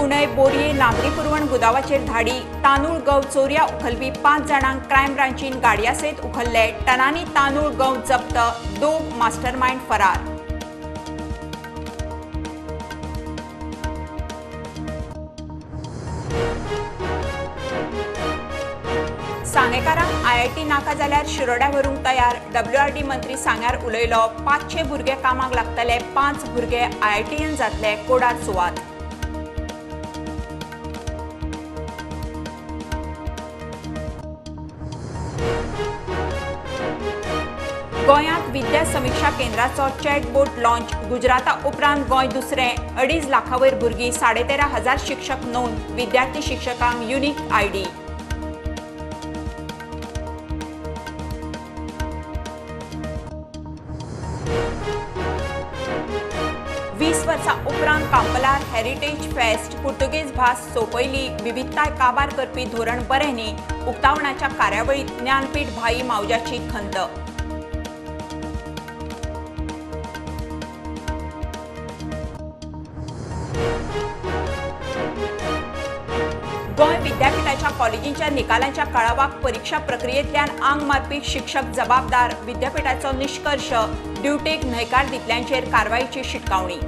कुंडय बोरये नागरी पुरवण गुदावाचेर धाडी. तांदूळ गंव चोरया उखलपी 5 जाणांक क्रायम ब्रांचीन गाडया सयत उखल्ले. टनांनी तांदूळ गंव जप्त. 2 मास्टरमाइंड फरार. सांगेकारांक आयआयटी नाका जाल्यार शिरोड्या व्हरूंक तयार. डब्ल्यूआरडी मंत्री सांग्यार उलयलो. 500 भुरगे कामाक लागतले. 5 भुरगे आयआयटीयन जातले. कोडार सुवात. गोंयांत विद्या समिक्षा केंद्राचो चॅटबोट लॉन्च. गुजराता उपरांत गोंय दुसरें. 2.5 लाखां वयर भुरगीं, 13,500 शिक्षक नोंद. विद्यार्थी शिक्षकांक युनिक आयडी. वीस वर्सां उपरांत कांपलार हेरिटेज फेस्ट. पुर्तुगेज भास सोंपयली. विविधताय काबार करपी धोरण बरें न्ही. उक्तावणाच्या कार्यावळींत ज्ञानपीठ भाई मावज्याची खंत. गोंय विद्यापीठाच्या कॉलेजींच्या निकालांच्या कळावाक परीक्षा प्रक्रियेंतल्यान आंग मारपी शिक्षक जबाबदार. विद्यापीठाचो निश्कर्श. ड्युटेक न्हयकार दितल्यांचेर कारवायेची शिटकावणी.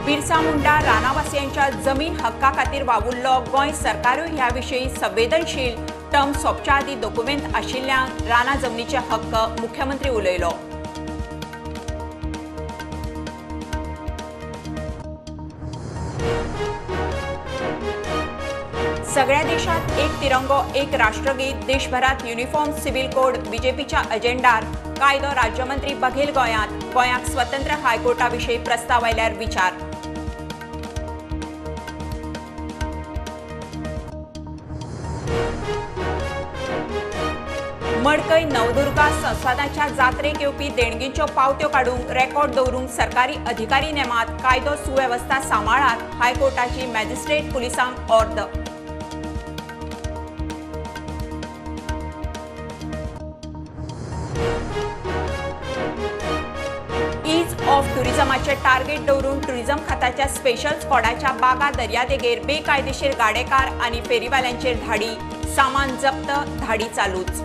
बिरसा मुंडा रानावासियांच्या जमीन हक्का खातीर वावुरलो. गोंय सरकारूय ह्या विशीं संवेदनशील. टर्म सोंपच्या आदीं दोकुमेंत आशिल्ल्यांक राना जमनीचे हक्क. मुख्यमंत्री उलयलो. सगळ्या देशात एक तिरंगो एक राष्ट्रगीत. देशभरात युनिफॉर्म सिव्हिल कोड बीजेपीच्या अजेंडार. कायदो राज्यमंत्री बघेल गोंयांत. गोंयाक स्वतंत्र हायकोर्टा विशीं प्रस्ताव आयल्यार विचार. मडकय नवदुर्गा संस्थानाच्या जात्रेक येवपी देणगींच्यो पावत्यो काडूंक रेकॉर्ड दवरूंक सरकारी अधिकारी नेमात. कायदो सुवेवस्था सांबाळात. हायकोर्टाची मॅजिस्ट्रेट पुलिसांक ऑर्द. ईज ऑफ टुरिझमाचे टार्गेट दवरून टुरिझम खात्याच्या स्पेशल स्क्वॉडाच्या बागा दर्यादेगेर बेकायदेशीर गाडेकार आनी फेरीवाल्यांचेर धाडी. सामान जप्त. धाडी चालूच.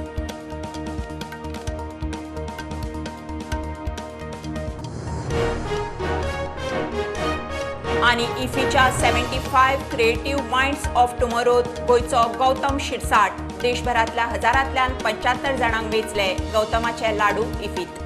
आनी इफीच्या 75 क्रिएटिव्ह मायंड्स ऑफ टुमोरो गोंयचो गौतम शिरसाट. देशभरांतल्या हजारांतल्यान 75 जाणांक वेंचले. गौतमाचे लाडू इफीत.